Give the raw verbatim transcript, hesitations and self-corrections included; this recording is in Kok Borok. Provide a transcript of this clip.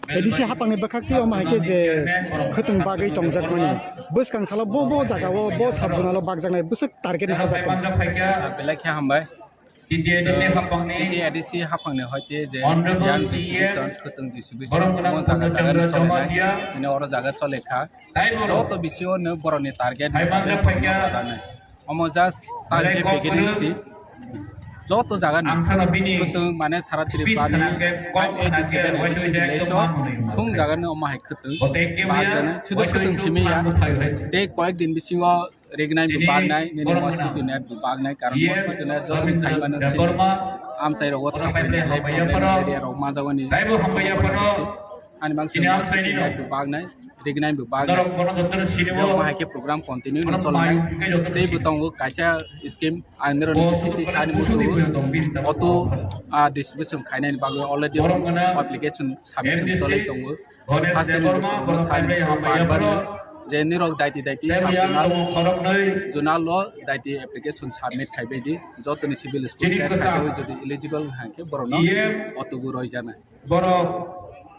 A D C haphangni bwkhak twi omo hai khe je khwtwng bagwi tongjakmani. Bwskang salo bo, bo jagao, bo sub-zonalo bakjaknai bwswk target ni hajak tongo. Belai khe hambai. T T A D C haphangni hoite je Honorable Yan C E distribution, khwtwng distribution, borok gwnang omo jaga jaga no chole nai. Bini oro jaga chole kha. Joto bisingo no borokni target ni bagwi tongma baja nai. Omo just target beginning si. Joto jaga ni khwtwng mane sara Tripura ni five eighty seven A D C village o thung jaga ni omo hai khwtwng. Baja nai. Sudu khwtwng simi ya. Tei koyek din bisingo Rignai bo bagnai, nini mosquito net bo bagnai, karon mosquito net joto ni sai mano chini amchai rogo thapai nai, problem area rok majagani. Ani bang chini mosquito net bo bagnai, rignai bo bagnai. Bo hai khe program continue no cholnai. Tei bo tongo kaisa scheme, ang nirok ni city sani muchungo auto, ah, distribution khainai ni bagwi already application submission cholai tongo. First time bo sani muchungo bar bar no je nirok daiti daiti sub zonal, zonal lo daiti application submit khaibai di. Jotoni civil school check khaiwi jodi eligible hai khe borokno auto bo roi janai. Borok